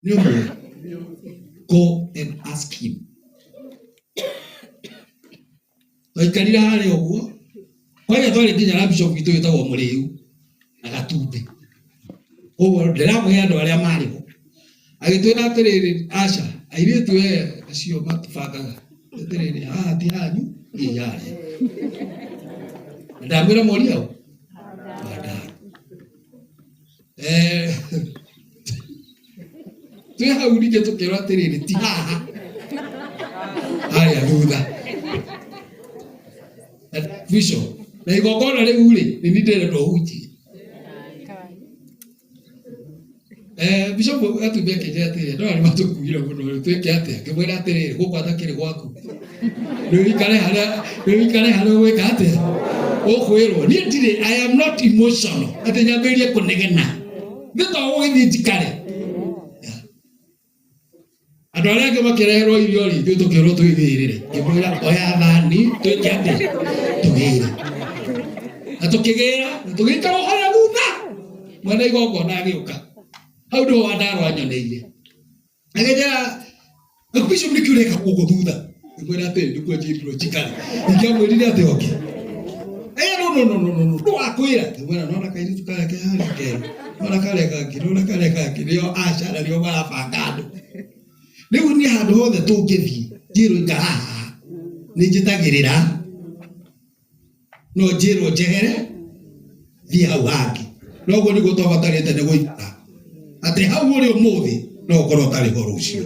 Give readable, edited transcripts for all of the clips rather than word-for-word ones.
Nĩ ũmũĩ? Go and ask him. Twaikarire harĩa ũguo kwanja twarĩ nginya na bishop witũ wĩtagwo Mũrĩu na Gatumbĩ. Koguo ndĩramũhe andũ arĩa marĩ ho. Agĩtwĩra atĩrĩrĩ, aca airĩtu we acio matibangaga atĩrĩrĩ, haha ti hanyu, thiĩi harĩa. Na ndamwĩra mũria ũ Wandara. Eh, twĩ hau ningĩ tũkĩrwo atĩrĩrĩ ti haha harĩa thutha bishop na igongona rĩu rĩ nĩ niĩ ndĩrendwo hunjie. Eh, bishop atumia akĩnjĩra atĩrĩrĩ andũ aya nĩ matũkuire mũno rĩu twĩke atĩa? Ngĩmwĩra atĩrĩrĩ, gũkũ atakĩrĩ gwaku, rĩu ikare harĩa, rĩu ikare harĩa ũgwĩka atĩa ũkwĩrwo. Niĩ ndirĩ, I am not emotional atĩ nyambĩrĩrie kũnegena nĩ to gũgĩthiĩ njikare. Andũ arĩa angĩ makĩreherwo irio rĩ, ithuĩ tũkĩrwo twĩgĩrĩre. Ngĩmwĩra oya thani twĩke atĩa tũgĩre, na tũkĩgĩra na tũgĩikara o harĩa thutha. Mwene igongona agĩũka hau nĩho Wandaro anyoneire, agĩnjĩra, "Bishop, nĩkĩ ũreka gũkũ thutha?" Ngĩmwĩra atĩrĩ, nĩkuo njĩrirwo njikare. Ingĩamwĩrire atĩ oke. Eh, no no no no no no ndũgakwĩra. Ngĩmwĩra nona kairĩtu karĩa ke harĩa kerũ, nona karĩa kangĩ, nona karĩa kangĩ, nĩo aca na nĩo marabanga andũ. Rĩu niĩ handũ hothe tũngĩthiĩ njĩrwo ikara haha nĩ njĩtagĩrĩra, no njĩrwo njehere thiĩ hau hangĩ. Noguo nĩguo twabatarĩte nĩ gũikara atĩ hau ũrĩ ũmũthĩ no ũkorwo ũtarĩ ho rũciũ,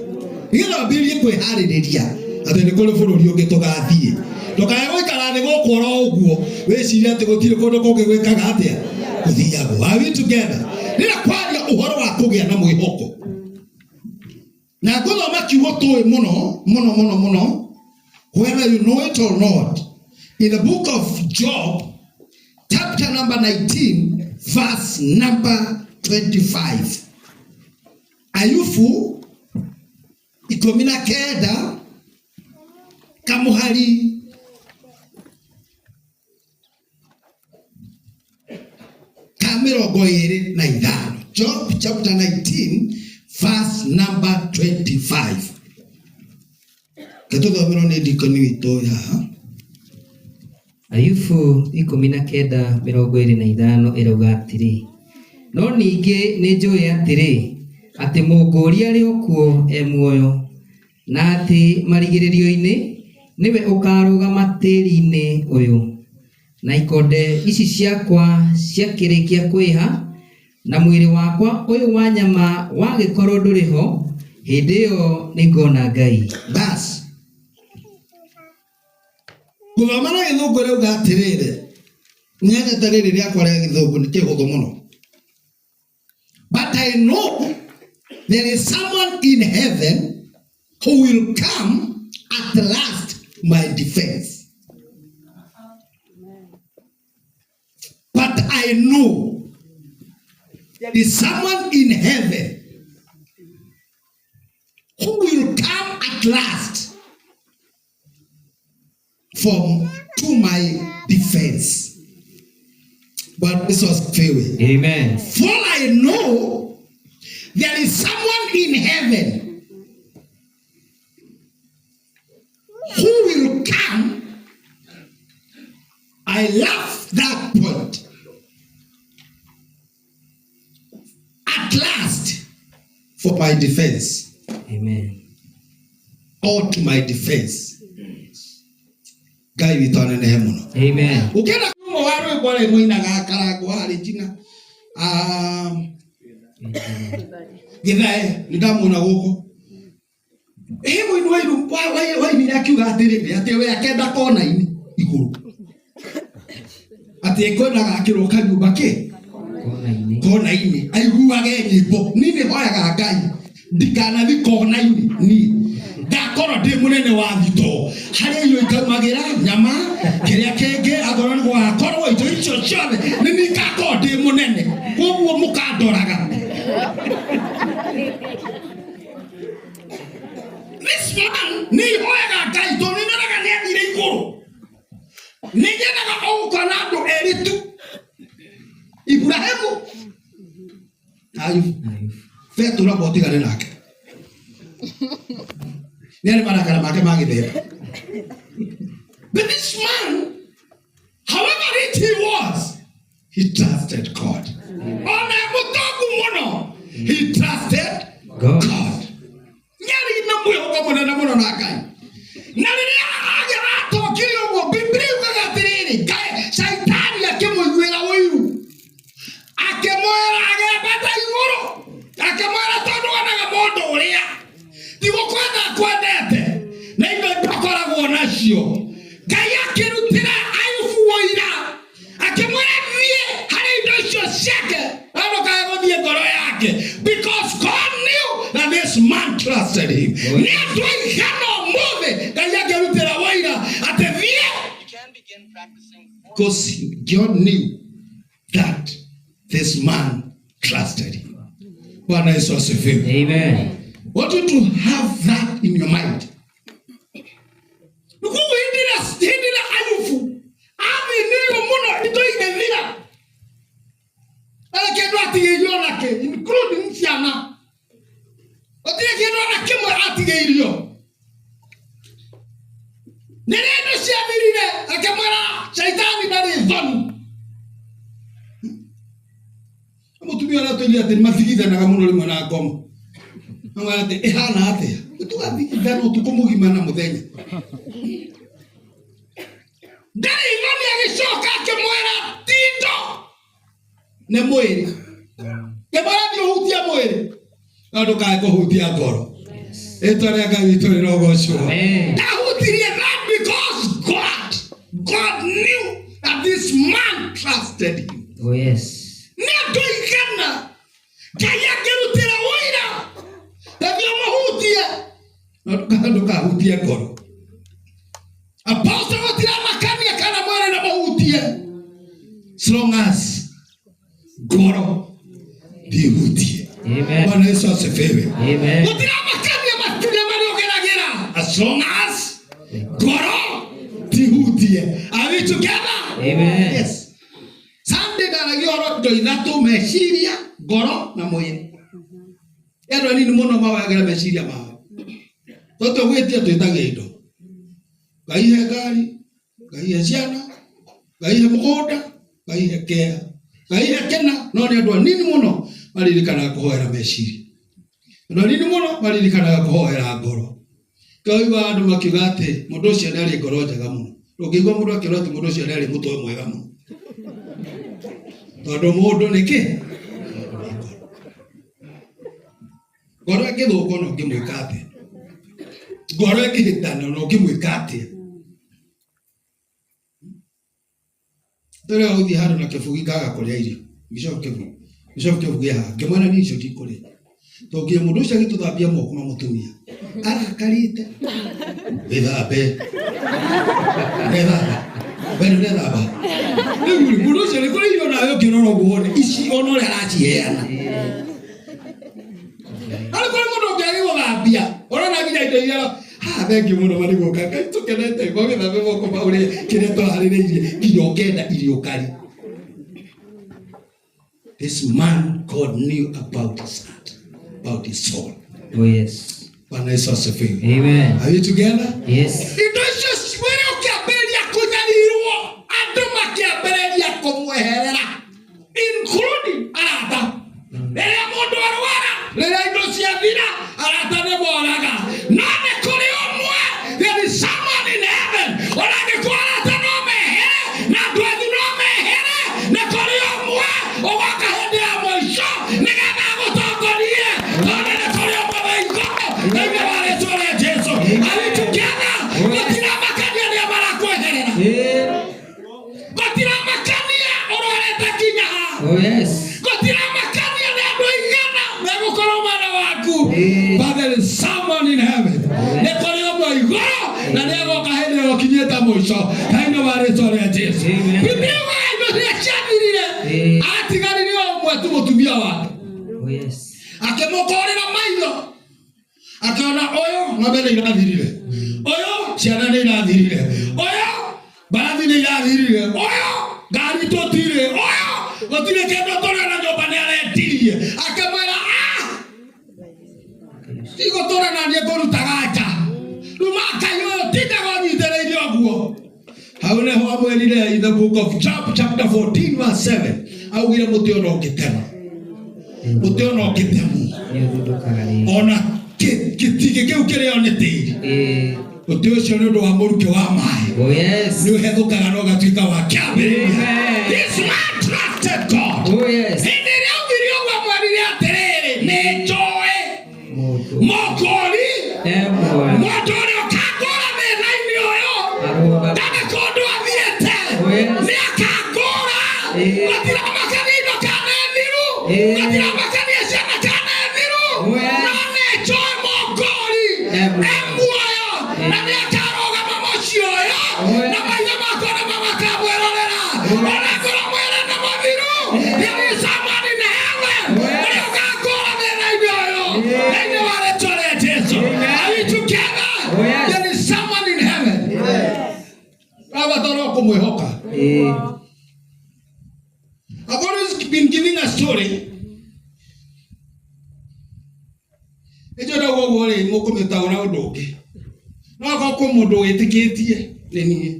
nĩgetha wambĩrĩrie kwĩharĩrĩria atĩ nĩ kũrĩ bũrũri ũngĩ tũgathiĩ. Ndũkae gũikara thĩ gũkũ oro ũguo wĩcirie atĩ gũtirĩ kũndũ kũngĩ gwĩkaga atĩa gũthiagwo. Are we together? Rĩrĩa kwaria ũhoro wa kũgĩa na mwĩhoko na ngũthoma kiugo tũĩ mũno mũno mũno mũno, whether you know it or not, in the book of Job chapter number 19 verse number 25. Ayubu 19 kamũhari ka 25. Job chapter 19 verse number 25. Ketũthomerwo nĩ ndikoni witũ haha. Ayubu 19:25 ĩrauga atĩrĩ, no ningĩ nĩnjũĩ atĩrĩ, atĩ Mũngũũri arĩ o kuo e muoyo, na atĩ marigĩrĩrio-inĩ nĩwe ũkaarũgama tĩri-inĩ ũyũ. Na ikonde ici ciakwa ciakĩrĩkia kwĩha, na mwĩrĩ wakwa ũyũ wa nyama wagĩkorwo ndũrĩ ho, hĩndĩ ĩyo nĩngona Ngai. Bas gũthoma na gĩthũngũ rĩauga atĩrĩrĩ, nyendete rĩrĩ rĩakwa rĩa gĩthũngũ nĩ kĩhũthũ mũno. But I know there is someone in heaven who will come at last my defense. But I know there is someone in heaven who will come at last from to my defense. But this was asifiwe. Amen. For I know there is someone in heaven who will come. I love that point. At last, for my defense. Amen. Or to my defense. Ngai witũ anenehe mũno. Amen. Ũkĩenda ũmwe wa rwĩmbo rĩ mũinaga karangwo harĩ njina. Ah, gĩthae nĩ ndamuona gũkũ. Ĩ mũini wa iru wainire akiuga atĩrĩrĩ atĩ we akenda kona-inĩ igũrũ atĩ ekwendaga akĩrwo kanyũmba kĩ Kona-inĩ. Kona-inĩ aiguage nyĩmbo. Niĩ nĩ hoyaga Ngai ndikanathi kona-inĩ, niĩ ngakorwo ndĩ mũnene wa thito harĩa irio ikaumagĩra nyama kĩrĩa kĩngĩ, akorwo nĩ gũgakorwo indo icio ciothe nĩ niĩ ngakorwo ndĩ mũnene, koguo mũkandoraga. This man nĩ ihoyaga Ngai tondũ nĩ nyonaga nĩ athire igũrũ. Nĩ nyendaga ogũkona andũ erĩ tu, Iburahimu na Ayubu. Ayubu. Petero amba ũtigane nake. Nĩ arĩ marakara make ma gĩthemba. But this man, however rich he was, he trusted God. Ona mũtongu mũno, he trusted God. God. Nyarĩ na mwĩhoko mũnene mũno na Ngai. Na rĩrĩa atokire ũguo, Biblia yugaga atĩrĩrĩ, Ngai Shaitani akĩmũiguĩra ũiru. Akĩmwĩra agĩambata igũrũ, akĩmwĩra tondũ wonaga mũndũ ũrĩa ti gũkwenda akwendete na indo akoragwo nacio. Ngai akĩrutĩra Ayubu ũira, akĩmwĩra thiĩ harĩ indo icio ciake no ndũkae gũthiĩ ngoro yake, because God knew that this man trusted him. Nĩ andũ aigana ũmũthĩ Ngai angĩrutĩra ũira atĩ thiĩ, because God knew that this man trusted him. Bwana Yesu asifiwe. Amen. Want you to have that in your mind. Koguo hĩndĩ ĩrĩa Ayubu athĩnirio mũno indo igĩthira, ndarĩ kĩndũ atigĩirio onakĩ, including ciana, gũtirĩ kĩndũ ona kĩmwe atigĩirio. Rĩrĩa indo ciathirire, akĩmwĩra Shaitani ndarĩ thoni. Mũtumia ũrĩa tũire atĩ mathigithanaga mũno rĩmwe na ngoma, amwĩra atĩ ĩhana atĩa, tũgathigithana ũtukũ mũgima na mũthenya. Ndarĩ thoni. Agĩcoka akĩmwĩra ti indo nĩ mwĩrĩ, kĩmwĩra thiĩ ũhutie mwĩrĩ no ndũkae kũhutia ngoro. Rĩtwa rĩa Ngai witũ rĩrogocwo. Amen. Ndahutirie that because God knew that this man trusted him. Oh yes. Nĩ andũ aigana Ngai angĩrutĩra ũira tathiĩ ũmũhutie no ndũkahutie ngoro. Apostle gũtiramakania kana mwĩrĩ na mũhutie, as long as ngoro ndihutie. Amen. Bwana Yesu asifiwe. Amen. Gũtiramakania makinya marĩa ũgeragĩra, as long as ngoro tihutie. Are we together? Amen. Yes. Sunday ndaragia ũhoro indo ithatũ, meciria, ngoro na mwĩrĩ. Andũ anini mũno mahoyagĩra meciria mao. Tũtũgwĩtia twĩtagia indo. Ngai he ngari, Ngai he ciana, Ngai he mũgũnda, Ngai he kea, Ngai he kĩna, no nĩ andũ anini mũno maririkanaga kũhoera meciria. Andũ anini mũno maririkanaga kũhoera ngoro. Kĩo andũ makiuga atĩ mũndũ ũcio nĩ arĩ ngoro njega mũno. Ndũngĩigua mũndũ akĩrwo atĩ mũndũ ũcio nĩ arĩ mũtwe mwega mũno. Tondũ mũndũ nĩ kĩ? Mũndũ nĩ ngoro. Ngoro ĩngĩthũka ona ũngĩmwĩka atĩa? Ngoro ĩngĩhĩtana ona ũngĩmwĩka atĩa? Tũrĩa gũthiĩ handũ na kĩbugi ngaga kũrĩa irio. Bishop kĩbugi. Bishop kĩbugi haha. Ngĩmwĩra niĩ icio ndikũrĩa. Tondũ mũndũ ũcio agĩtũthambia moko na mũtumia. Arakarĩte. Wĩthambe. Wĩthamba. We nĩ ũrethamba. Rĩu rĩ, mũndũ ũcio nĩ kũrĩ irio nawe ũngĩrora ũguo wone ici ona ũrĩa araciheana. Arĩ kũrĩ mũndũ ũngĩage gũthambia. Ũrona nginya indo iria haha thengiũ mũno marĩ gũka. Ngai tũkenete magĩthambe moko ma ũrĩa kĩrĩa tũharĩrĩirie nginya ũkenda irio kari. This man God knew about his heart, about his soul. Oh yes. Bwana Yesu asifiwe. Amen. Are you together? Yes. Indo icio mwĩrĩ ũkĩambĩrĩria kũnyarirwo, andũ makĩambĩrĩria kũmweherera, including arata. Rĩrĩa mũndũ arwara, rĩrĩa indo ciathira, arata nĩ moraga. No nĩ kũrĩ ũmwe, there is someone in heaven, ona angĩkorwo arata no mehere na andũ anyu no mehere, nĩ kũrĩ ũmwe ũgoka hĩndĩ ya mũico nĩgetha agũtongorie, tondũ nĩ kũrĩ ũmwe wĩ igũrũ thĩinĩ wa rĩtwa rĩa Jesu. Are we together? Gũtiramakania nĩa marakweherera. Yeah. Gũtiramakania ũrwarĩte nginya ha. Oh yes. Gũtiramakania nĩ andũ aigana megũkorwo mwena waku. Eh. But there is someone in heaven. Nĩ kũrĩ ũmwe igũrũ na nĩ agoka hĩndĩ ĩrĩa ũkinyĩte mũico thĩinĩ wa rĩtwa rĩa Jesu. Amen. Biblia yugaga indo iria ciathirire, Eh. atigarire o ũmwe tu, mũtumia wake. Oh yes. Akĩmũkũrĩra maitho akiona ũyũ ng'ombe nĩ irathirire, ũyũ ciana nĩ irathirire, ũyũ mbarathi nĩ irathirire, ũyũ ngari tũtirĩ, ũyũ gũtirĩ kĩndũ tũrĩ na nyũmba nĩ aretirie. Akĩmwĩra ah, Ndigũtũra na niĩ ngũrutaga nja. Rĩu ma Ngai ũyũ tindaga ũnyitĩrĩire ũguo. Hau nĩho amwĩrire in the book of Job chapter 14 verse 7 augire mũtĩ ona ũngĩtema mũtĩ ona ũngĩtemwo Nĩ ũthundũkaga rĩngĩ. ona gĩtingĩ kĩu kĩrĩo nĩ tĩri Ĩĩ. mũtĩ ũcio nĩ ũndũ wa mũrukĩ wa maĩ Oh yes. nĩ ũhethũkaga na ũgatuĩka wa kĩambĩrĩria. Amen. This man trusted God. Oh yes. Hĩndĩ ĩrĩa augire ũguo amwĩrire atĩrĩrĩ, nĩ njũĩ Mũndũ. mũkũri E muoyo. mũndũ ũrĩa ũkangũra thĩna-inĩ ũyũ Arũgama. ndarĩ kũndũ athiĩte Oh yes. nĩ akangũra. Ĩĩ. Gũtiramakania indo kana thiru, Ĩĩ. gũtiramakania ciana kana thiru, Oh yes. no nĩ njũĩ mũkũri E muoyo. e muoyo na nĩ akarũgama mũciĩ ũyũ Oh yes. na maitho makwa nĩmo makamwĩrorera ona ngorwo mwĩrĩ nĩ mũthiru. There is someone in heaven ũrĩa ũkangũra thĩna-inĩ ũyũ thĩinĩ wa rĩtwa rĩa Jesu. Are we together? Oh, yes. There is someone in heaven. Rabatara o kũmwĩhoka. Ĩĩ. I've always been giving a story. Ĩjo ndauga ũguo rĩ, mũkũmĩtaũra ũndũ ũngĩ. No akorwo kwĩ mũndũ wĩtĩkĩtie nĩ niĩ.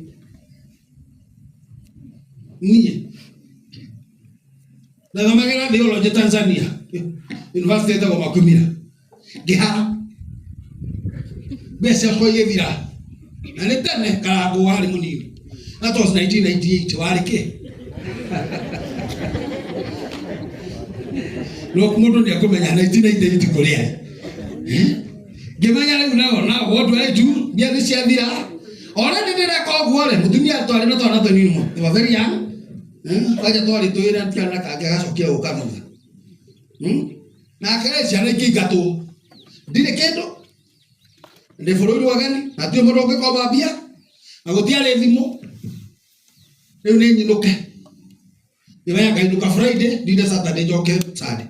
Niĩ. Ndathomagĩra theology Tanzania. University ĩtagwo Makumira. Ngĩhara. Mbia ciakwa igĩthira. Na nĩ tene Karangũ warĩ mũnini. That was 1998 warĩ kĩ? No mũndũ nĩ akũmenya 1998 kũrĩa. Ngĩmenya rĩu nao now what do I do? Mbia nĩ ciathira. Already ndĩreka ũguo rĩ, mũtumia twarĩ na twana tũnini mũno. They were very young. Kwanja twarĩ twĩra tiana kangĩ agacokia gũka thutha. Nake rĩ ciana ikĩingatwo. Ndirĩ kĩndũ. Ndĩ bũrũri wa ũgeni, na hatirĩ mũndũ ũngĩkomba mbia, na gũtiarĩ thimũ. Rĩu nĩ nyinũke. Ngĩmenya ngainũka Friday, ndinde Saturday njoke Sunday.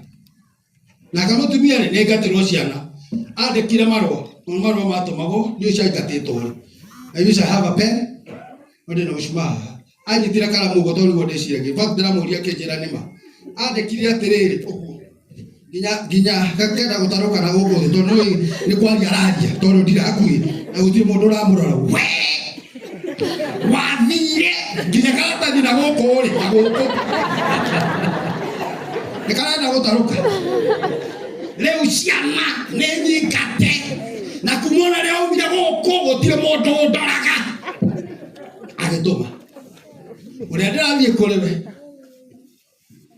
Nake mũtumia rĩ, nĩ aingatĩrwo ciana. Andĩkire marũa, namo marũa matũmagwo, ndiũĩ ciaingatĩtwo rĩ. I wish I have a pen, no ndĩna mũcumaa haha. Anyitire karamu ũguo tondũ nĩguo ndĩciragia. In fact ndĩramũria akĩnjĩra nĩma. Andĩkire atĩrĩrĩ ũguo nginya nginya gakenda gũtarũka na gũkũ thĩ tondũ nĩ nĩ kwaria araria tondũ ndirĩ hakuhĩ na gũtirĩ mũndũ ũramũrora we wathire nginya karatathi na gũkũ rĩ na gũkũ nĩ karenda gũtarũka. Rĩu ciana nĩ nyingate na kuma ona rĩo aumire gũkũ gũtirĩ mũndũ ũndoraga. Agĩtũma ũrĩa ndĩrathiĩ kũrĩ we,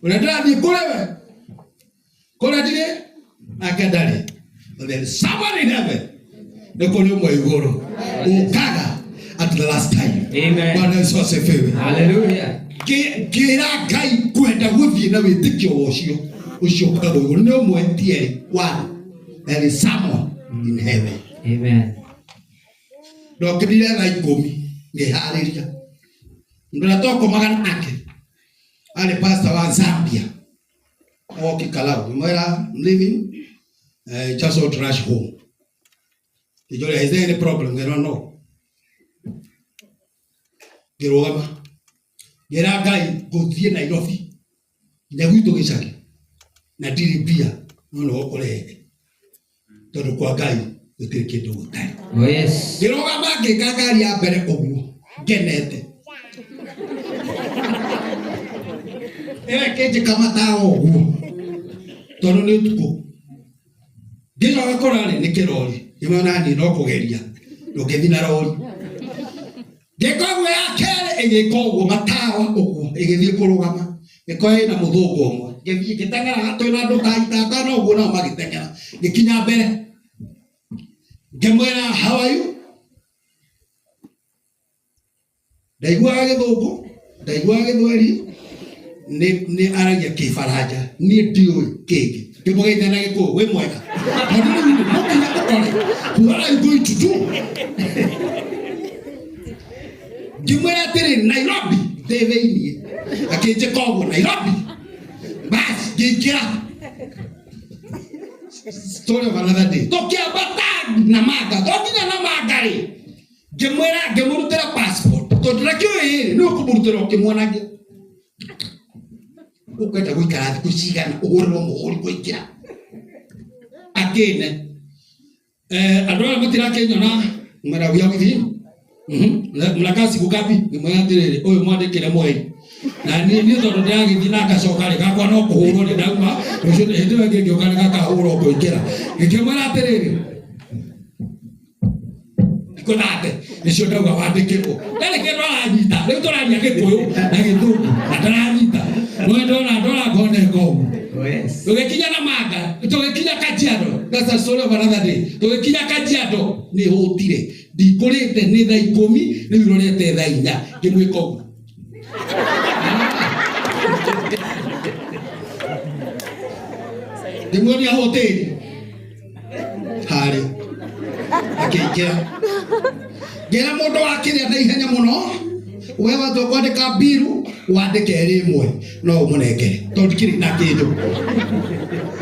ũrĩa ndĩrathiĩ kũrĩ we, kũrĩa ndirĩ nake ndarĩ. But there is someone in heaven. Nĩ kũrĩ ũmwe igũrũ ũkaga at the last time. Amen. Bwana Yesu asifiwe. Hallelujah. Ngĩra Ngai kwenda gũthiĩ na wĩtĩkio wa ũcio ũcio ũkoragwo igũrũ nĩ ũmwe ti erĩ. One, there is someone in heaven. Amen. Ndokĩrire thaa 10 ngĩharĩria. Mũndũ ũrĩa twakomaga nake arĩ pastor wa Zambia oki Kalau. Ngĩmwĩra, I'm leaving, just want to rush home. Ngĩnjũria, is there any problem? Ngĩrwo no. Ngĩrũgama ngĩra Ngai ngũthiĩ Nairobi nginya gwitũ gĩcagi na ndirĩ mbia no nĩwe ũkũrehe tondũ kwa Ngai gũtirĩ kĩndũ gũtarĩ. Oh yes. Ngĩrũgama ngĩka ngari ya mbere ũguo ngenete ĩyo ĩkĩnjĩka matawa ũguo tondũ nĩ ũtukũ. Ngĩcoka kũrora rĩ nĩ kĩrori ngĩmwĩra nani no kũgeria ndũngĩthiĩ na rori. Ngĩka ũguo ya kerĩ ĩgĩka ũguo matawa ũguo ĩgĩthiĩ kũrũgama ĩkorwo ĩna mũthũngũ ũmwe. Ngĩthiĩ ngĩteng'era twĩna andũ ta atano ũguo nao magĩteng'era ngĩkinya mbere ngĩmwĩra how are you? Ndaiguaga gĩthũngũ, ndaiguaga gĩthweri, nĩ aragia kĩbaranja, niĩ ndiũĩ kĩngĩ. Ngĩmũgeithia na gĩkũyũ, wĩ mwega. Tondũ rĩu nĩ no nginya ũrore, what are you going to do? Ngĩmwĩra atĩrĩ, Nairobi ndĩ thĩiniĩ. Akĩnjĩka ũguo, Nairobi. Bas, ngĩingĩra. Story of another day. Tũkĩambata Namanga, twakinya Namanga rĩ, ngĩmwĩra ngĩmũrutĩra passport tondũ nakĩũĩ rĩ nĩ ũkũmũrutĩra ũkĩmuonagia ũkwenda gũikara thikũ cigana ũhũrĩrwo mũhũri kũingĩra akĩne. Andũ aya matirakĩnyona mwera we are with him. Mnakaa siku ngapi? Ngĩmwĩra atĩrĩrĩ, ũyũ mwandĩkĩre mweri na niĩ niĩ tondũ ndĩragĩthiĩ na ngacoka rĩ gakwa no kũhũrwo nĩ ndauma rũciũ hĩndĩ ĩyo ĩngĩ ngĩũka nĩ gakahũrwo ngũingĩra. Ngĩkĩmwĩra atĩrĩrĩ, thikũ 30 nĩcio ndauga wandĩkĩrwo, ndarĩ kĩndũ aranyita. Rĩu tũraria Gĩkũyũ na Gĩthũngũ na ndaranyita, no ndona ndora ngone ngomu. Oh, yes. Tũgĩkinya na manga, tũgĩkinya Kajiado, that's a story of another day. Tũgĩkinya Kajiado nĩ hũtire, ndikũrĩte nĩ thaa 10, rĩu irorete thaa 4, ngĩmwĩka ũguo ngĩmuonia hoteli harĩ akĩingĩra, ngĩra mũndũ wa kĩrĩa na ihenya mũno, we watua kwandĩka mbiru wandĩke ĩrĩ ĩmwe no ũmũnengere tondũ ndikĩrĩ na kĩndũ.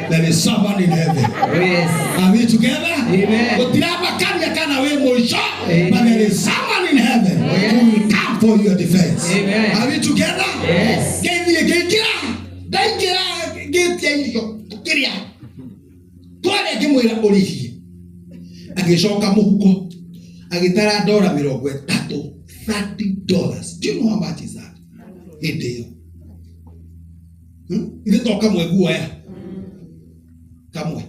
There is someone in heaven. Oh, yes. Are we together? Amen. Gũtiramakania kana wĩ mũico, Amen. but there is someone in heaven yes. who will come for your defense. Amen. Are we together? Yes. Ngĩthiĩ ngĩingĩra, ndaingĩra ngĩtia irio tũkĩrĩa, twarĩa ngĩmwĩra ũrĩhie, agĩcoka mũhuko agĩtara ndora 30, $30. Do you know how much is that hĩndĩ ĩyo? Ithe to kamwe guoya kamwe.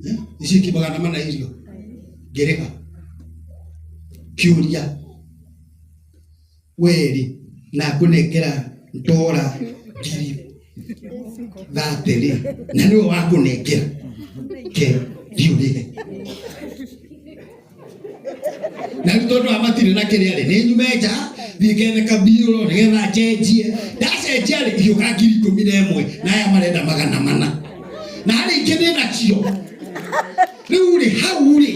Eh? Ici ingĩ 400 irio ngĩrĩha. Kĩũria weri na ngũnengera ndora 30,000 rĩ, na nĩwe wakũnengera ke thiũrĩhe na rĩu tondũ aya matirĩ na kĩrĩa rĩ, nĩ nyume nja thiĩ ngethe kambiũro nĩgetha njenjie. Ndacenjia rĩ, igĩũka 11,000 na aya marenda 400 na harĩ ingĩ ndĩ nacio. Rĩu rĩ, hau rĩ,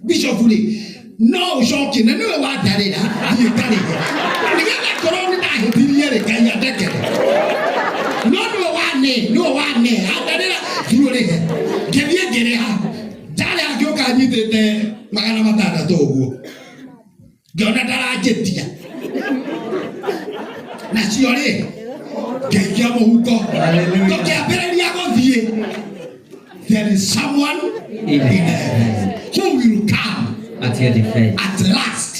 bishop rĩ, no ũcokie na nĩwe wandarĩra thiĩ ngarĩhe nĩgetha korwo nĩ ndahĩtirie rĩ, Ngai andekere, no nĩwe wane, nĩwe wane andarĩra thiĩ ũrĩhe. Ngĩthiĩ ngĩrĩha, ndarĩ ngĩũka nyitĩte 600 ũguo, ngĩona ndaranjĩtia nacio rĩ, ngĩikia mũhuko. Hallelujah. Tũkĩambĩrĩria gũthiĩ. There is someone in heaven who will come at your defense. At last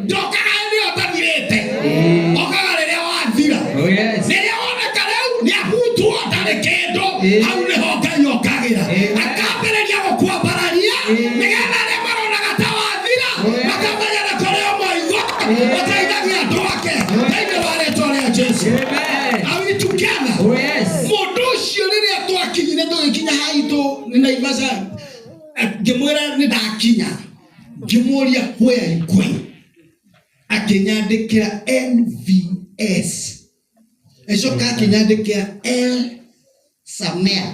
ndokaga hĩndĩ ĩyo ũtathirĩte, okaga rĩrĩa wathira. Oh, yes. Rĩrĩa woneka rĩu nĩ ahutwo ndarĩ kĩndũ, hau nĩho Ngai okagĩra, akambĩrĩria gũkwambararia nĩgetha arĩa maronaga ta wathira makamenya na kũrĩ ũmwe igũrũ ũteithagia andũ ake thĩinĩ wa rĩtwa rĩa Jesu. Amen. Are we together? Oh, yes. Mũndũ ũcio rĩrĩa twakinyire, tũgĩkinya haitũ nĩ Naivasha, ngĩmwĩra nĩ ndakinya, ngĩmũria, "Where are you going?" Akĩnyandĩkĩra NVS, ĩcoka akĩnyandĩkĩra El Samea,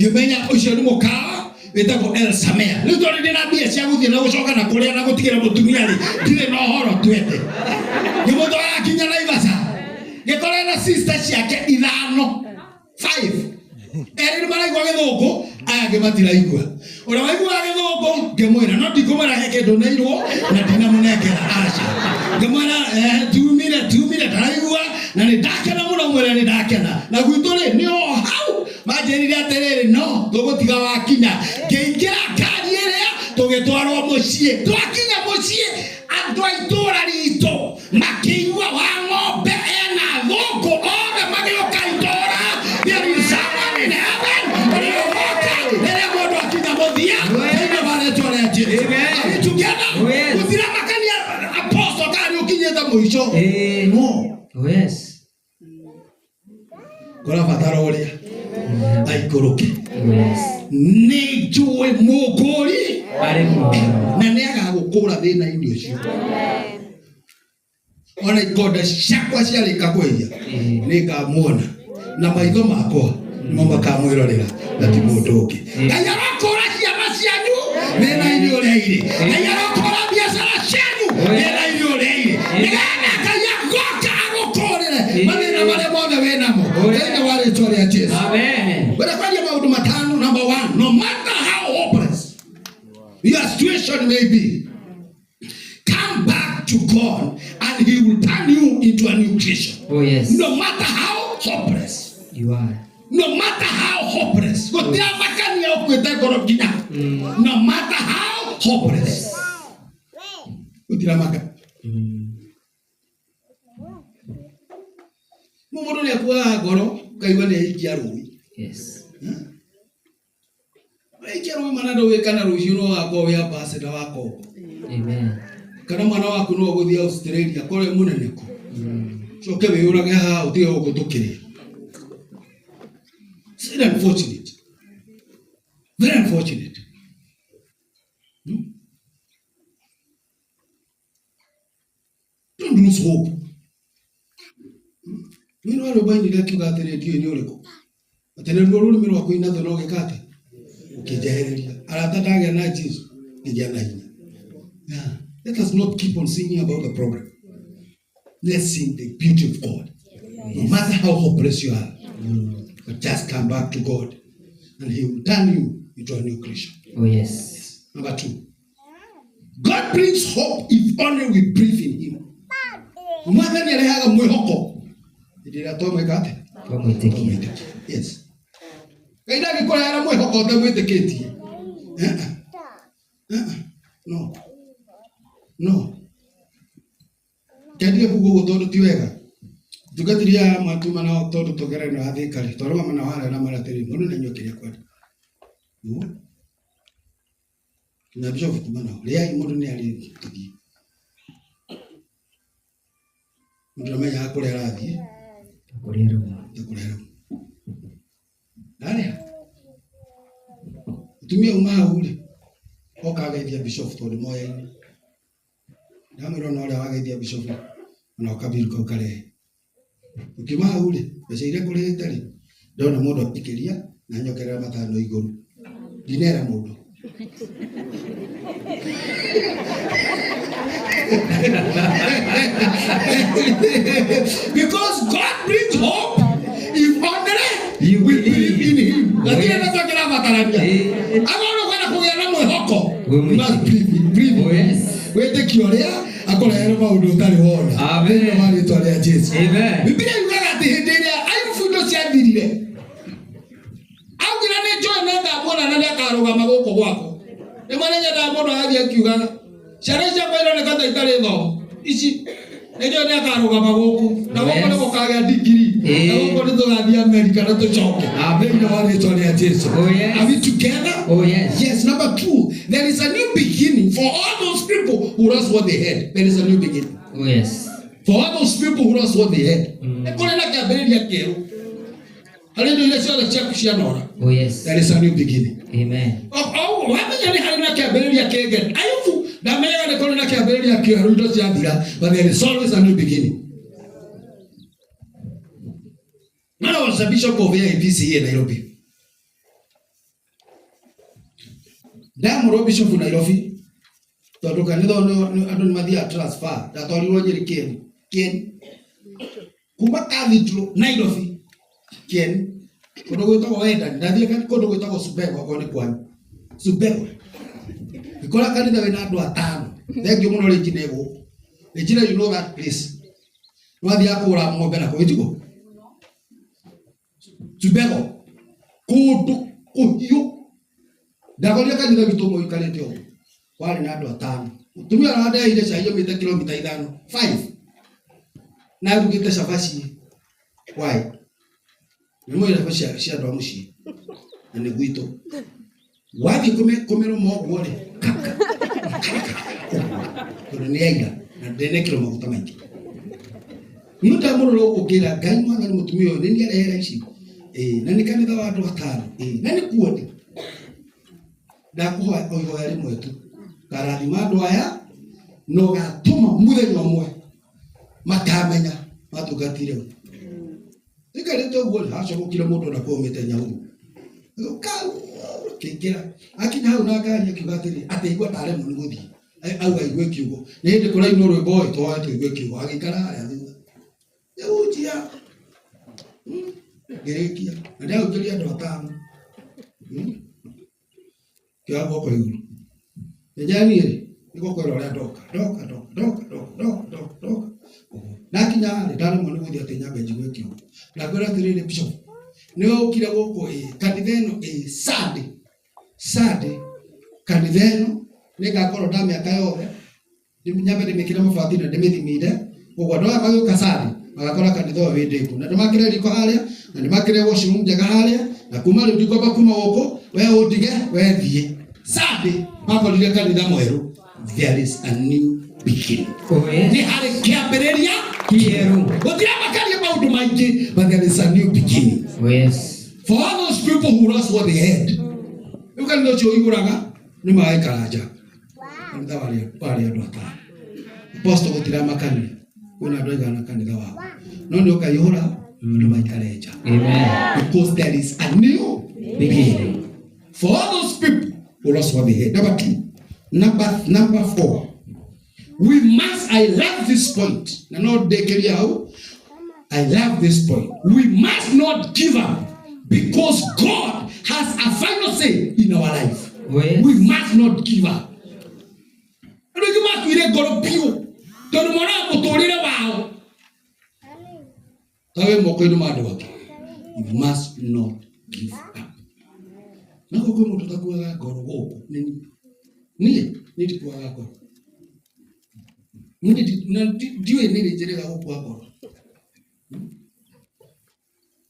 ngĩmenya ũcio nĩ mũkawa wĩtagwo El Samea. Rĩu tondũ ndĩ na mbia cia gũthiĩ na gũcoka na kũrĩa na gũtigĩra mũtumia rĩ, ndirĩ na ũhoro twende. Ngĩmũtwara nginya Naivasha, ngĩkora na sister ciake ithano, five. Erĩ nĩ maraigua Gĩthũngũ, aya angĩ matiraigua. Ũrĩa waiguaga Gĩthũngũ ngĩmwĩra, no ndikũmwĩra he kĩndũ neirwo na ndinamũnengera, aca. Ngĩmwĩra, tumire tumire ndaraigua na nĩ ndakena mũno, mwĩre nĩ ndakena na gwitũ rĩ nĩ o hau. Manjĩrire atĩrĩrĩ, no tũgũtiga wakinya. Ngĩingĩra ngari ĩrĩa, tũgĩtwarwo mũciĩ. Twakinya mũciĩ, andũ a itũũra ritũ makĩigua wa ng'ombe ena thũngũ, othe magĩũka itũũra. There is someone in heaven ũrĩa ũgoka rĩrĩa mũndũ akinya mũthia thĩinĩ wa rĩtwa rĩa Jesu. Amen. Are we together? Oh, yes. Gũtiramakania apostle kana nĩ ũkinyĩte mũico, no. Oh, yes. Kũrabatara ũrĩa aikũrũke. Oh, yes. Nĩ njũĩ mũkũri arĩ muoyo. Na nĩ agagũkũra thĩna-inĩ ũcio ona ikonde ciakwa ciarĩka kwĩhia, nĩ ngamuona na maitho makwa nĩmo makamwĩrorera na ti mũndũ ũngĩ. Ngai arokũra ciana cianyu thĩna-inĩ ũrĩa irĩ, Ngai arokũra biacara cianyu thĩna-inĩ ũrĩa irĩ, nĩgetha Ngai agoka agũkũrĩre mathĩna marĩa mothe wĩ namo thĩinĩ wa rĩtwa rĩa Jesu. Amen. Wenda kwaria maũndũ matano. Number one, no matter how hopeless your situation may be, come back to God and he will turn you into a new creation. Oh, yes. No matter how hopeless you are. No matter how hopeless, gũtiramakania ũkuĩte ngoro nginya. No matter how hopeless, gũtiramaka. Mũndũ nĩ akuaga ngoro ũkaigua nĩ aikia rũĩ. Yes. Aikia rũĩ mana ndũĩ kana rũciũ no wakorwo wĩ ambassador wa Congo. Amen. Kana mwana waku no ũgũthiĩ Australia korwo e mũnene ku. Coke wĩyũrage haha ũtige gũkũ tũkĩrĩ. It's very unfortunate. Very unfortunate. Don't lose hope. Nĩ no rwĩmbo ainire akiuga atĩrĩ ndiũĩ nĩ ũrĩkũ. Atĩ nĩruo rũrĩmĩ rwaku inatho no gĩka atĩ ũkĩnjehereria. Arata ndagĩa na Jesu ngĩgĩa na hinya. Yeah. Let us not keep on singing about the problem. Let's sing the beauty of God. No matter how hopeless you are, but just come back to God and He will turn you into a new creature. Oh yes. Number two, God brings hope if only we believe in Him. Mwathani arehaga mwĩhoko hĩndĩ ĩrĩa twamwĩka atĩa? Twamwĩtĩkia. Twamwĩtĩkia. Yes. Ngai ndangĩkũrehera mwĩhoko ũtamwĩtĩkĩtie. Eh, eh, eh, No. No. Kendige kuga ũguo tondũ ti wega. Tungatĩri aya amwe tuma nao tondũ tũgerano ya Thika rĩ, twarũgama nao harĩa na mara atĩrĩ, mũndũ nĩanyue kĩrĩa ekwenda. Nĩguo. Nginya bishop kuma nao. Rĩai mũndũ nĩ arĩe tũthiĩ. Mũndũ ndamenyaga kũrĩa arathiĩ, Kũrĩa arauma. na kũrĩa arauma. Ndarĩha. Mũtumia uma hau rĩ, oka ageithia bishop tondũ moyaine. Ndamwĩra ona ũrĩa wageithia bishop ona kabiru kau karehe. Ũkiuma hau rĩ, mbeca iria ngũrĩhĩte rĩ, ndona mũndũ akĩria na nyokerera matano igũrũ. Ndinera mũndũ. Because God brings hope if only You we believe in him. Gũtirĩ Yes. na tũngĩrabatarania. Eh. Akorwo ũkwenda kũgĩa na mwĩhoko, Wĩmwĩtĩkie. must believe in- believe in Oh yes. wĩtĩkio ũrĩa akũrehere maũndũ ũtarĩ wona. Amen. Thĩinĩ wa rĩtwa rĩa Jesu. Amen. Biblia yugaga atĩ hĩndĩ ĩrĩa Ayubu indo ciathirire, augire nĩ njũĩ nĩ ngamuona na nĩakarũgama gũkũ gwakwa. Nĩ nyendaga mũndũ agathiĩ akiugaga ciana ciakwa ironeka ta itarĩ thomu ici nĩ njũĩ nĩakarũgama gũkũ na gũkũ Yes. nĩ gũkagĩa digiri na Eh. gũkũ nĩ tũgathiĩ Amerika na tũcoke. Amen. Thĩinĩ wa rĩtwa rĩa Jesu. Oh, yes. Are we together? Oh yes. Yes, number two, there is a new beginning for all those people who lost what they had. There is a new beginning. Oh yes. For all those people who lost what they had. Nĩ kũrĩ na kĩambĩrĩria kĩerũ. Harĩ indo iria ciothe ciaku cianora. Oh yes. There is a new beginning. Amen. O wamenya nĩ harĩ na kĩambĩrĩria kĩngĩ. Ayubu ndamenyaga nĩ kũrĩ na kĩambĩrĩria kĩerũ indo ciathira, but there is always a new beginning. When I was a bishop of AIPC here in Nairobi, ndamũrwo bishop Nairobi tondũ kanitha ũyũ andũ nĩ mathiaga transfer ndatwarirwo Nyĩrĩ Kĩeni Kĩeni kuma cathedral Nairobi Kĩeni kũndũ gwĩtagwo Wendani ndathiĩ kũndũ gwĩtagwo Subego akorwo nĩ kwanyu Subego ngĩkora kanitha wĩna andũ atano thengiũ mũno Regina ĩ gũkũ Regina you know that place nĩwathiaga kũgũra ng'ombe na kũu ĩtiguo Subego kũndũ kũhiũ ndakorire kanitha witũ ũmwe ũikarĩte ũguo warĩ na andũ atano mũtumia ũrĩa wandeheire cai aumĩte kilomita ithano five na arugĩte cabaci why nĩ mũĩ cabaci cia andũ a mũciĩ na nĩ gwitũ wathiĩ kũmĩrũma ũguo rĩ kaka tondũ nĩ aira na ndenekĩrwo maguta maingĩ niĩ ndamũrora ũguo ngĩra Ngai mwathani mũtumia ũyũ nĩ niĩ arehera ici ĩĩ na nĩ kanitha wa andũ atano ĩĩ na nĩ kuo ndĩ ndakũhoya o ihoya rĩmwe tu ngarathima andũ aya na ũgatũma mũthenya ũmwe makamenya matungatire ũ ikarĩte ũguo rĩ hacogokire mũndũ ona kũu Nyahururu kĩingĩra akinya hau na ngari akiuga atĩrĩ atĩ aigua taremwo nĩ gũthiĩ auga aigue kiugo nĩ hĩndĩ kũrainwo rwĩmbo ĩ tũhoe tũigue kiugo agĩikara harĩa thutha ngĩhunjia ngĩrĩkia na ndahunjĩria andũ atano kĩoya guoko igũrũ nĩnjaniĩ rĩ nĩgũkwĩra ũrĩa ndoka ndoka ndoka ndoka ndoka ndoka ndoka ndoka ũguo ndakinya rĩ ndaremwo nĩ gũthiĩ atĩ nyambe njigue kiugo ndakwĩra atĩrĩrĩ bishop Nĩwe ũkire gũkũ ĩ kanitha ĩno ĩ Sunday Sunday kanitha ĩno nĩngakorwo nda mĩaka yothe nyambe ndĩmĩkĩre mabati na ndĩmĩthimire ũguo andũ aya magĩũka Sunday magakora kanitha ũyũ wĩ ndĩku na ndĩmakĩre riko harĩa na ndĩmakĩre washroom njega harĩa na kuma rĩu ndikwamba kuma gũkũ we ũndige we thiĩ Sunday makorire kanitha mwerũ. There is a new beginning. Oh, yes. Nĩ harĩ kĩambĩrĩria Kĩerũ. Gũtiramakaria maũndũ maingĩ, but there is a new beginning. Oh, yes. For all those people who lost what they had. Rĩu kanitha ũcio ũihũraga nĩ magaikara nja. Kanitha warĩ warĩ andũ atano. Apostle gũtiramakania kwĩna andũ aigana kanitha waku. No nĩ ũkaihũra andũ maikare nja. Amen. Because there is a new Beginning. For all those people who lost what they had. Number two. Number four. We must, I love this point. Na no ndĩkĩria hau. I love this point. We must not give up because God has a final say in our life. Oh, yes. We must not give up. Andũ aingĩ makuire ngoro biũ tondũ monaga mũtũrĩre wao ta wĩ moko-inĩ ma andũ angĩ. You must not give up. Na gũkũ kwĩ mũndũ ũtakuaga ngoro gũkũ nĩ niĩ. Niĩ niĩ ndikuaga ngoro. Niĩ na ndiũĩ nĩ rĩ njĩrĩga gũkua ngoro.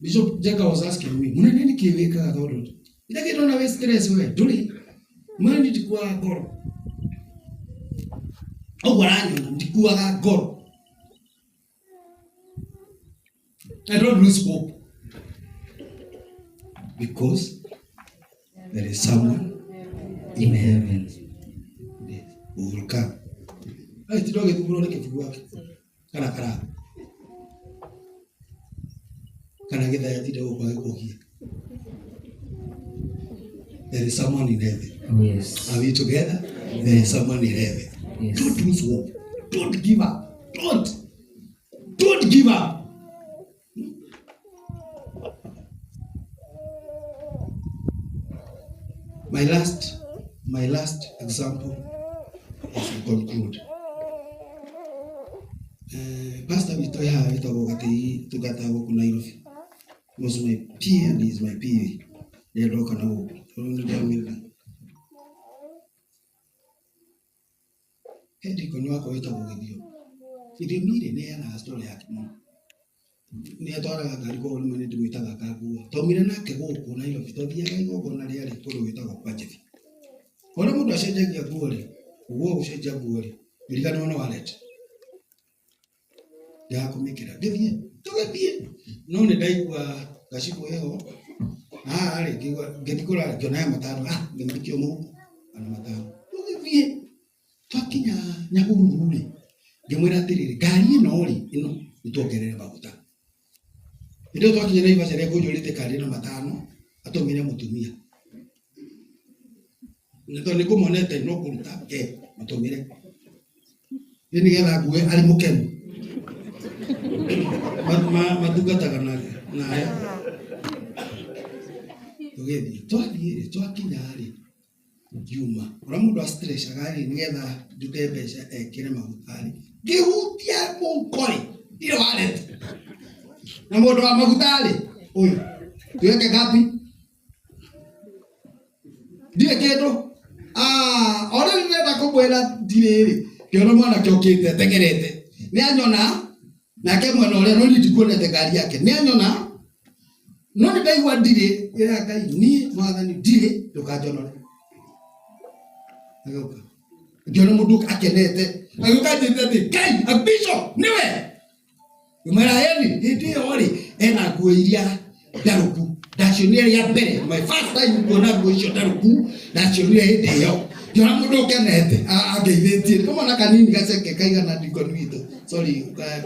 Bishop Jaka was asking me, munene nĩ kĩĩ wĩkaga tondũ ndagĩ ndona wĩ stress we ndũrĩ. Mwene niĩ ndikuaga ngoro. Ũguo aranyona ndikuaga ngoro. I don't lose hope because there is someone in heaven who will come. Ai tindo gĩthuguro nĩ kĩbugu gake kana karanga kana gĩthaya tinde gũkũ agĩkũgia. There is someone in heaven. Oh, yes. Are we together? There is someone in heaven. Yes. Don't lose hope. Don't give up. Don't. Don't give up. My last example as we conclude. Pastor witũ haha wĩtagwo Gatĩi tungataga gũkũ Nairobi. Was my PA and he is my PA. Rĩrĩa ndoka na gũkũ. Tondũ nĩ ndamwĩra. He deacon wakwa wĩtagwo Gĩthio. Gĩthiomi rĩ, nĩ heanaga story yake mũno. Nĩ atwaraga ngari koguo rĩmwe nĩ ndĩmwĩtaga akangua. Twaumire nake gũkũ Nairobi, twathiaga igongona rĩarĩ kũndũ gwĩtagwo kwa Njebi. Ũrĩa mũndũ acenjagia nguo rĩ, ũguo gũcenjia nguo rĩ, ngĩriganĩrwo nĩ wallet. Ndĩrakũmĩkĩra. Ngĩthiĩ, tũgĩthiĩ. No nĩ ndaigua gacibũ ĩho. Haha rĩ, ngĩigua, ngĩthiĩ kũrora, ngĩona he matano. Ah, ngĩmĩikia mũhuko, ana matano. Tũgĩthiĩ. Twakinya Nyahururu rĩ, ngĩmwĩra atĩrĩrĩ, ngari ĩno rĩ, ĩno nĩ tuongerere maguta. Hĩndĩ ĩyo twakinya Naivasha rĩa kũnjũrĩte kari na matano, atũmire mũtumia. Nĩ tondũ nĩ ngũmuonete no kũruta ke mũtũmĩre. Nĩ nĩgetha ngue arĩ mũkenu. Matungataga na aya. Tũgĩthiĩ, twathiĩ rĩ, twakinya rĩ, ngiuma. Ũrĩa mũndũ astretchaga rĩ, nĩgetha ndute mbeca ekĩre maguta rĩ, ngĩhutia mũhuko rĩ, ndirĩ wallet. Na mũndũ wa maguta rĩ, ũyũ, tuweke ngapi? Ndirĩ kĩndũ. O rĩu ndĩrenda kũmwĩra ndirĩ rĩ, ngĩona mwanake ũkĩte atengerete. Nĩ anyona, nake mwena ũrĩa, no niĩ ndikuonete ngari yake. Nĩ anyona, no nĩ ndaigua ndirĩ, ngĩra Ngai, niĩ mwathani ndirĩ, ndũkanjonore. Agĩũka. Ngĩona mũndũ akenete. Agĩũka anjĩrĩte atĩ, Ngai, a bishop, nĩwe. Ngĩmwĩra, ĩni, hĩndĩ ĩyo rĩ, ena nguo iria ndarũku. Ndacionire rĩa mbere, my first time kuona nguo icio ndarũku, ndacionire hĩndĩ ĩyo. Ngĩona mũndũ ũkenete, angeithĩtie. Nĩ kamwana kanini gaceke kaigana ndikoni witũ. Sorry,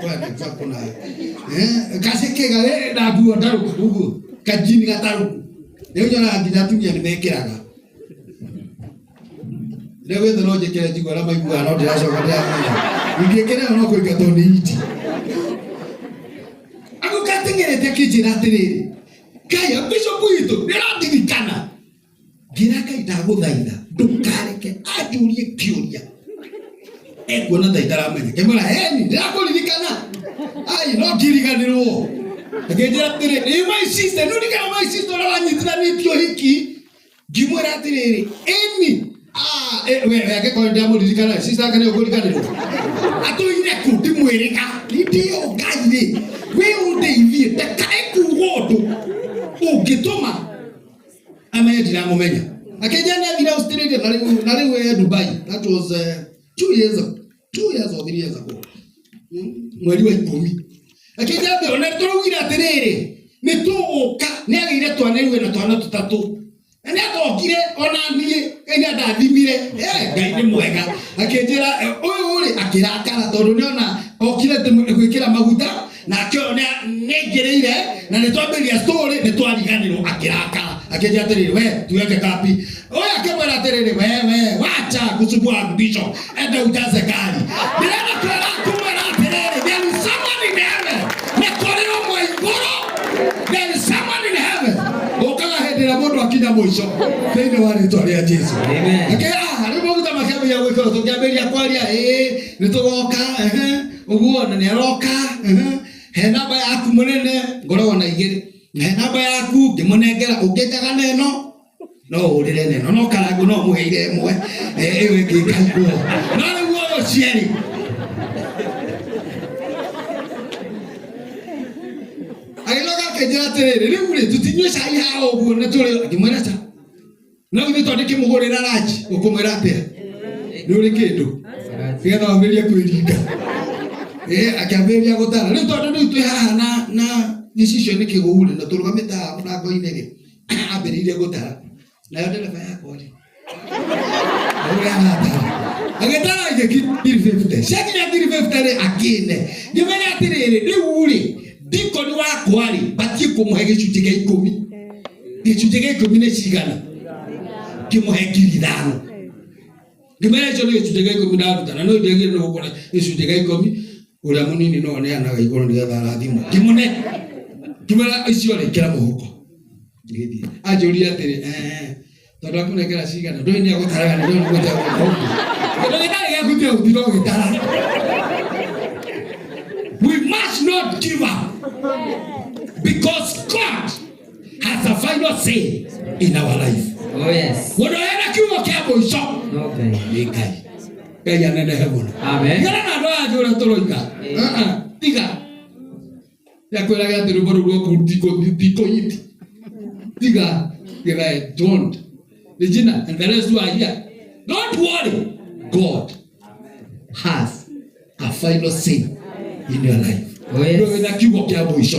kwa an example nawe. Gaceke na nguo ndarũku ũguo, kajini gatarũku. Rĩu nyonaga nginya atumia nĩ mekĩraga. Rĩu wĩthe no njĩkĩre njigua arĩa maiguaga no ndĩracoka ndĩramenya. Ingĩkĩra ĩyo no kũingatwo nĩ iti. Agũka ateng'erete akĩnjĩra atĩrĩrĩ, Ngai, bishop witũ, nĩ ũrandirikana. Ngĩra Ngai ndagũthaitha, ndũkareke anjũrie kĩũria. Ekuona ta itaramenya. Ngĩmwĩra, eni, ndĩrakũririkana. Ai, no ngiriganĩrwo. Akĩnjĩra atĩrĩ, "Ĩ my sister, nĩ ũririkana my sister ũrĩa wanyitithanĩtie ũhiki?" Ngĩmwĩra atĩrĩrĩ, "Ĩni." Ah, we we angĩkorwo ndamũririkana, sister ake nĩ ũkũriganĩrwo. Atũire kũ ndimwĩrĩga. Ndio Ngai rĩ, we ũndeithie ndakae kuga ũndũ ũngĩtũma amenye ndiramũmenya. Akĩnjĩra nĩ athire Australia na rĩu e Dubai. That was 2 years ago. 2 years or 3 years ago. Mweri wa 10. Akĩnjĩra atĩ ona tũraugire atĩrĩrĩ, nĩ tũgũka, nĩ agĩire twana iwe na twana tũtatũ. Na nĩ atokire ona niĩ, Ngai nĩ andathimire. Ngai nĩ mwega. Akĩnjĩra ũyũ rĩ, akĩrakara tondũ nĩona okire gwĩkĩra maguta nake ũyũ nĩaingĩrĩire na nĩ twambĩrĩria story nĩ twariganĩrwo akĩrakara akĩnjĩra atĩrĩrĩ we tuweke kapi ũyũ akĩmwĩra atĩrĩrĩ we we wacha kusumbua bishop enda ujaze gari ndĩrenda kwĩra kumwĩra atĩrĩrĩ there is someone in heaven nĩ kũrĩ ũmwe igũrũ there is someone in heaven ũkaga hĩndĩ ĩrĩa mũndũ akinya mũico thĩinĩ wa rĩtwa rĩa Jesu. Amen. Akĩra rĩu maguta makĩambĩrĩria gwĩkĩrwo tũkĩambĩrĩria kwaria ĩĩ nĩ tũgoka ehe ũguo na nĩ aroka ehe he namba yaku mũnene ngoragwo na igĩrĩ he namba yaku ngĩmũnengera ũngĩnjaga na ĩno no ũrĩre na ĩno no karangu no mũheire ĩmwe ĩyo ĩngĩ ĩkaigwo no rĩu ũyũ cierĩ agĩcoka akĩnjĩra atĩrĩrĩ rĩu rĩ tũtinyue cai haha ũguo nĩ tũrĩ ngĩmwĩra ca no ithuĩ twandĩkĩmũgũrĩra ranji ũkũmwĩra atĩa nĩ ũrĩ kĩndũ nĩgetha wambĩrĩrie kwĩringa. Akĩambĩrĩria gũtara rĩu tondũ rĩu twĩ haha na gĩcicio nĩ kĩgũu rĩ na tũrũgamĩte haha mũrango-inĩ rĩ ambĩrĩirie gũtara nayo ndereba yakwa rĩ ũrĩa aratara agĩtara igĩki 350 ciakinya 350 rĩ akĩne ngĩmenya atĩrĩrĩ rĩu rĩ ndikoni wakwa rĩ batiĩ kũmũhe gĩcunjĩ gĩa 10 gĩcunjĩ gĩa 10 nĩ cigana ngĩmũhe 5,000 ngĩmera icio nĩ gĩcunjĩ gĩa 10 ndaruta na no ndiagĩrĩire nĩ gũkora gĩcunjĩ gĩa 10 ũrĩa mũnini no aneanaga igũrũ nĩgetha arathimwo ngĩmũne ngĩmwĩra icio rĩ kĩra mũhuko ngĩthiĩ anjũria atĩrĩ tondũ akũnengera cigana ndũĩ nĩ agũtaraga nĩ ndũĩ nĩ kĩndũ gĩtarĩ gĩaku tiga gũtinda ũgĩtara. We must not give up because God has a final say in our life. Oh yes. Mũndũ ũrĩa na kiugo kĩa mũico Okay. nĩ Ngai. Ngai anenehe mũno. Amen. Tigana na andũ aya ũrĩa tũroiga. Ah, ah, tiga. Yakwĩraga atĩ rwĩmbo rũu rwaku ndikũhiti. Tiga. Gĩthae, don't. Regina and the rest who are here. Don't worry. God has a final say in your life. Oh yes. Nĩ wĩna kiugo kĩa mũico.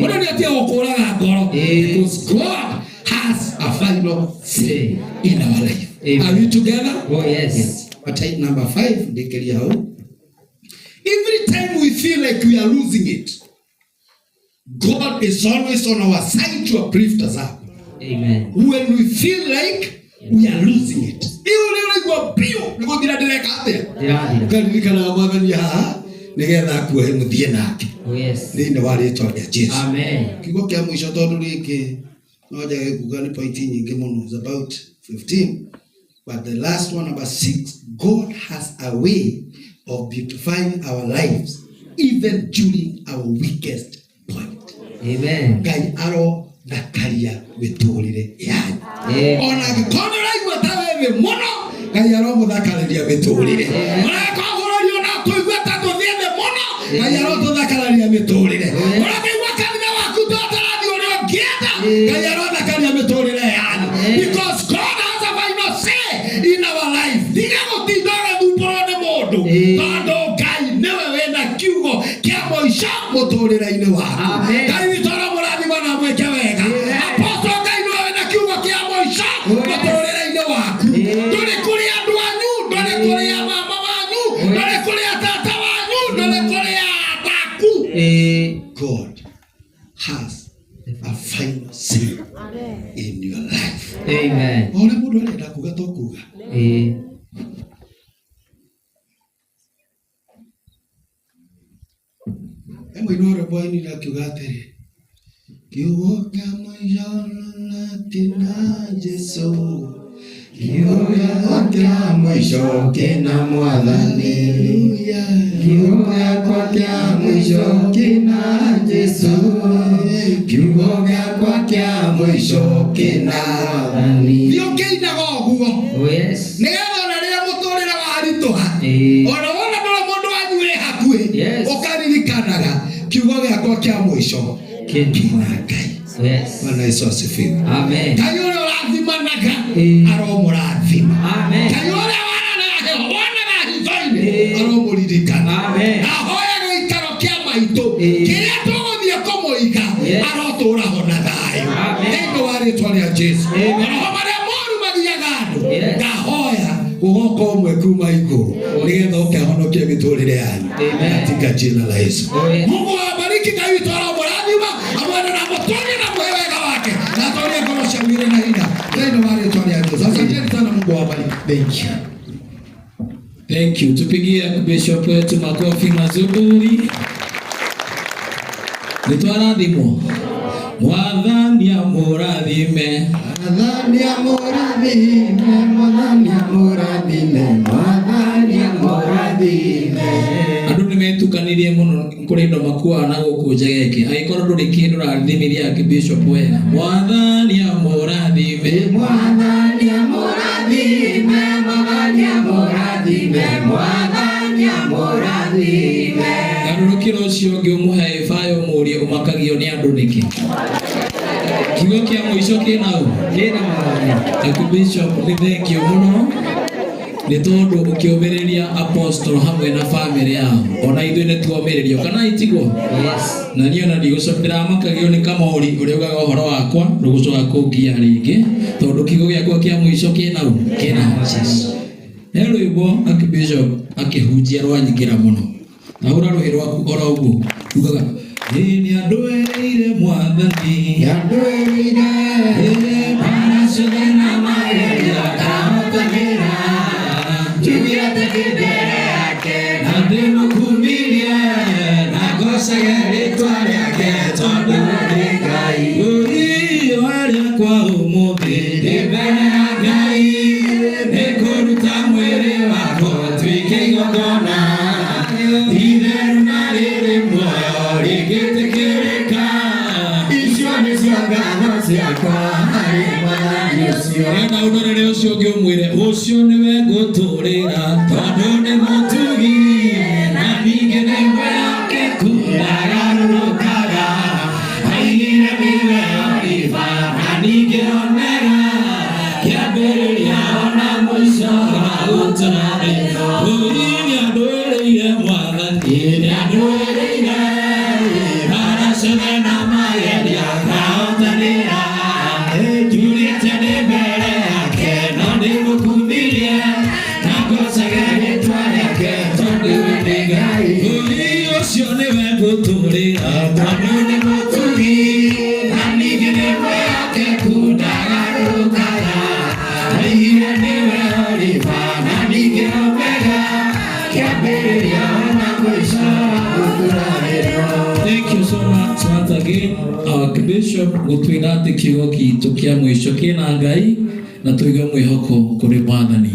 Mũndũ nĩ atige gũkũraga ngoro. Because God has a final say in our life. Amen. Are we together? Oh yes. But number 5, ndĩkĩria hau. Every time we feel like we are losing it, God is always on our side to uplift us up. Amen. When we feel like we are losing it. Iyo nĩ ũraigua biũ nĩ gũthira ndĩreka atĩa? Ndĩrathira. Ngaririkanaga mwathani haha nĩgetha akuohe mũthiĩ nake Oh yes. thĩinĩ wa rĩtwa rĩa Jesu. Amen. Kiugo kĩa mũico tondũ rĩngĩ no njage kuga nĩ pointi nyingĩ mũno, it's about 15 but the last one, number 6, God has a way of beautifying our lives even during our weakest point. Amen. Ngai arothakaria mĩtũrĩre yanyu. Amen. Ona angĩkorwo nĩ ũraigua ta wĩ thĩ mũno, Ngai aromũthakararia mĩtũrĩre. Ona angĩkorwo bũrũri ona tũigua ta tũthiĩ thĩ mũno, Ngai arotũthakararia mĩtũrĩre. Ona angĩigua kanitha waku ta ũtarathiĩ ũrĩa ũngĩenda, Ngai arothakaria mĩtũrĩre yanyu. Because God has a final say in our life. Tiga gũtinda ũgĩthumbũrwo nĩ mũndũ, tondũ Ngai nĩwe wĩna kiugo kĩa mũico mũtũrĩre-inĩ waku. Amen. Ngai witũ aromũrathima na amwĩke wega. Apostle Ngai nĩwe wĩna kiugo kĩa mũico mũtũrĩre-inĩ waku. Ndũrĩ kũrĩ andũ anyu, ndũrĩ kũrĩ a mama wanyu, ndũrĩ kũrĩ a tata wanyu, ndũrĩ kũrĩ a ataku. God has a final say in your life. Amen. O ũrĩa mũndũ arenda kuga to kuga. He mũini wa rwĩmbo ainire akiuga atĩrĩ, kiugo kĩa mũico kĩna Jesũ, kiugo kĩa mũico kĩna Mwathani. Kiugo gĩakwa kĩa mũico kĩna Jesũ, kiugo gĩakwa kĩa mũico kĩna Mwathani. Thiĩ ũkĩinaga ũguo. Oh yes. Nĩgetha ona rĩrĩa mũtũrĩre waritũha, ona wona ndũrĩ mũndũ wanyu wĩ hakuhĩ, ũkaririkanaga kiugo gĩakwa kĩa mũico kĩna Ngai. Yes. Bwana Yesu asifiwe. Amen. Ngai ũrĩa ũrathimanaga aromũrathima. Amen. Ngai ũrĩa waranaga wonaga hitho-inĩ aromũririkana. Amen. Ahoya gĩikaro kĩa maitũ kĩrĩa tũgũthiĩ kũmũiga arotũra ho na thayũ Amen. thĩinĩ wa rĩtwa rĩa Jesu. Amen. Maroho marĩa moru magiaga andũ, Yes. ndahoya gũgoka ũmwe kuma igũrũ nĩgetha ũkehonokia mĩtũrĩre yanyu Amen. katika jina la Yesu. Oh, yes. Mungu awabariki. Ngai witũ aromũrathima amwende na mũtonye na mũhe wega wake na atorie ngoro cianyu irĩ na hinya thĩinĩ wa rĩtwa rĩa Yesu. Asanteni sana, Mungu awabariki. Thank you. Thank you. Tupigie bishop wetu makofi mazuri. Nĩtwarathimwo. Mwathani amũrathime. Mwathani amũrathime, Mwathani amũrathime, Mwathani amũrathime. Andũ nĩ metukanirie mũno kũrĩ indo makuaga na gũkũ njegeke. Angĩkorwo ndũrĩ kĩndũ ũrathimirie Archbishop wega. Mwathani amũrathime. Mwathani amũrathime, Mwathani amũrathime, Mwathani amũrathime. Garũrũkĩra ũcio ũngĩ ũmũhe ĩbayo ũmũrie ũmakagio nĩ andũ nĩkĩ. Kiugo kĩa mũico kĩna ũ? Kĩna Mwathani. Archbishop nĩ thank you mũno nĩ tondũ ũkĩũmĩrĩria apostle hamwe na famĩlĩ yao ona ithuĩ nĩ tuomĩrĩrio kana itiguo? Yes. Na niĩ ona ndigũcoka ndĩramakagio nĩ kamori ũrĩa ugaga ũhoro wakwa ndũgũcoka kũngia rĩngĩ tondũ kiugo gĩakwa kĩa mũico kĩna ũ? Kĩna Jesu. He rwĩmbo Archbishop akĩhunjia rwanyingĩra mũno na hũra rũhĩ rwaku oro ũguo ugaga ĩĩ nĩ andũĩrĩire Mwathani. Nĩandũĩrĩire. Ĩĩ mbaara ciothe na mageria ndahotanĩra. Njugire atĩ ndĩ mbere yake. Na ndĩmũkumirie na ngocage rĩtwa rĩake tondũ nĩ Ngai. Ũriũa rĩakwa ũmũthĩ ndĩ mbere ya Ngai nĩ kũruta mwĩrĩ wakwa ũtuĩke igongona itheru na rĩrĩ muoyo rĩngĩtĩkĩrĩka. Icio nĩcio ngatho ciakwa harĩ Mwathani ũcio. Enda ũndorere ũcio ũngĩ ũmwĩre ũcio nĩwe ngũtũrĩra tondũ nĩ mũtugi na ningĩ nĩ mwĩhokeku ndagarũrũkaga aigire nĩwe Oliva na ningĩ Omega kĩambĩrĩria ona mũico wa gũtũra thĩ. Ũi nĩandũĩrĩire Mwathani nĩandũĩrĩire mbaara ciothe na mageria ngahotanĩra njurĩte nĩ mbere yake na ndĩmũkumirie na ngocage rĩtwa rĩake tondũ we nĩ Ngai. Ũi ũcio nĩwe ngũtũrĩra tondũ nĩ mũtugi na ningĩ nĩ mwĩhokeku ndagarũrũkaga aigire nĩwe Oliva na ningĩ Omega kĩambĩrĩria ona mũico wa gũtũra ĩno. Thank you so much once again our Bishop gũtwĩra atĩ kiugo gitũ kĩa mũico kĩna Ngai na tũige mwĩhoko kũrĩ Mwathani.